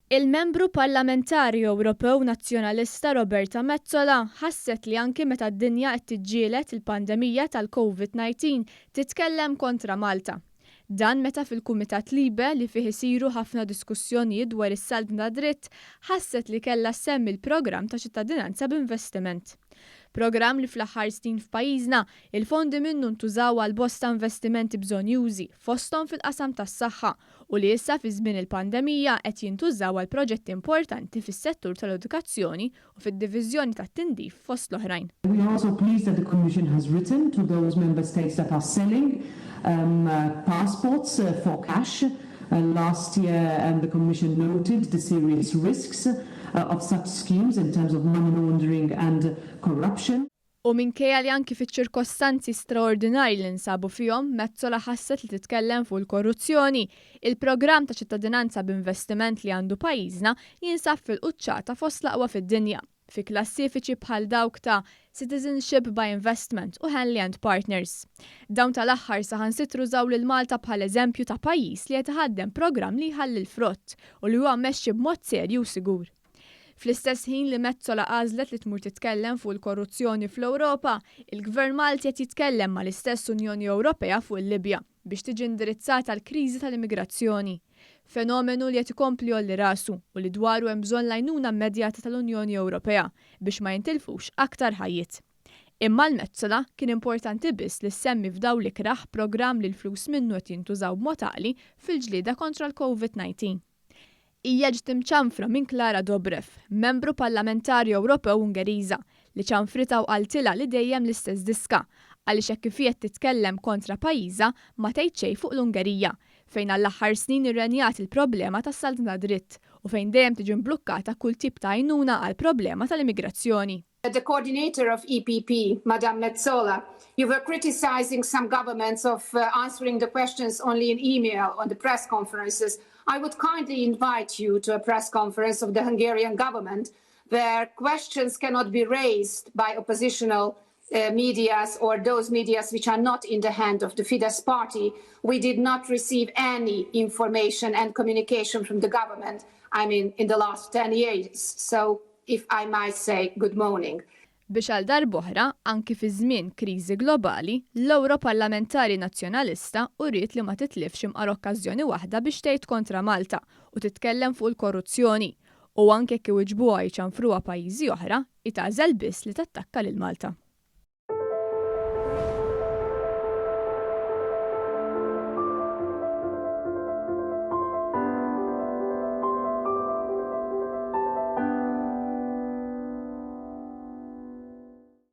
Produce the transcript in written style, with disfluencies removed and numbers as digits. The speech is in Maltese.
Il-Membru Parlamentari Ewropew Nazzjonalista Roberta Metsola ħasset li anki meta d-dinja qed tiġġieled il-pandemija tal-Covid-19 titkellem kontra Malta. Dan meta fil-Kumitat Libe, li fih isiru ħafna diskussjonijiet dwar is-saltna tad-dritt, ħasset li kellha ssemmi l-programm ta' ċittadinanza b'investiment. Programm li fl-aħħar snin f'pajjiżna, il-fondi minnu ntużaw għal bosta investimenti bżonnjużi, fosthom fil-qasam tas-saħħa, u li issa fi żmien il-pandemija qed jintużaw għal proġetti importanti fis-settur tal-edukazzjoni u fid-diviżjoni tat-tindif fost l-oħrajn. We are also pleased that the Commission has written to those member states that are selling passports for cash. Last year the Commission noted the serious risks of such schemes in terms of money laundering and corruption. U minkejja li anki fiċ-ċirkostanzi straordinarji li nsabu fihom, Metsola ħasset li titkellem fuq il-korruzzjoni, il-programm ta' ċittadinanza b'investiment li għandu pajjiżna jinsab fil-quċċata fost l-aqwa fid-dinja, fi klassifiċi bħal dawk ta' Citizenship by Investment u Henley and Partners. Dawn tal-aħħar saħansitra użaw lil Malta bħal eżempju ta' pajjiż li qed iħaddem programm li jħalli l-frott u li huwa mmexxi b'mod serju u sigur. Fl-istess ħin li Metsola għażlet li tmur titkellem fuq il-korruzzjoni fl-Ewropa, il-Gvern Malti qed jitkellem mal-istess Unjoni Ewropea fuq il-Libja biex tiġi indirizzata l-kriżi tal-immigrazzjoni. Fenomenu li qed ikompli jgħolli rasu u li dwaru hemm bżonn l-għajnuna immedjata tal-Unjoni Ewropea biex ma jintilfux aktar ħajjiet. Imma l-Metsola kien importanti biss li ssemmi f'dawl ikraħ programm li l-flus minnu qed jintużaw b'mod għaqli fil-ġlieda kontra l-COVID-19. Hija ġiet imċanfra minn Klara Dobrev, membru parlamentari Ewropew Ungeriża, li ċanfritha u qaltilha li dejjem l-istess diska, għaliex hekk kif qed titkellem kontra pajjiżha ma tgħid xejn fuq l-Ungerija, fejn għall-aħħar snin irrenjat il-problema tas-saltna dritt u fejn dejjem tiġi mblukkata kull tip ta' għajnuna għal problema tal-immigrazzjoni. The coordinator of EPP, Madame Metsola, you were criticizing some governments of answering the questions only in email on the press conferences. I would kindly invite you to a press conference of the Hungarian government where questions cannot be raised by oppositional medias or those medias which are not in the hand of the Fidesz party. We did not receive any information and communication from the government, I mean, in the last 10 years. So, if I might say, good morning. Biex għal darb'oħra, anki fi żmien kriżi globali, l-Ewroparlamentari Nazzjonalista uriet li ma titlifx imqar okkażjoni waħda biex tgħid kontra Malta u titkellem fuq il-korruzzjoni. U anke jekk iwiġbuha jċanfruha pajjiżi oħra, tagħżel biss li tattakka lil Malta.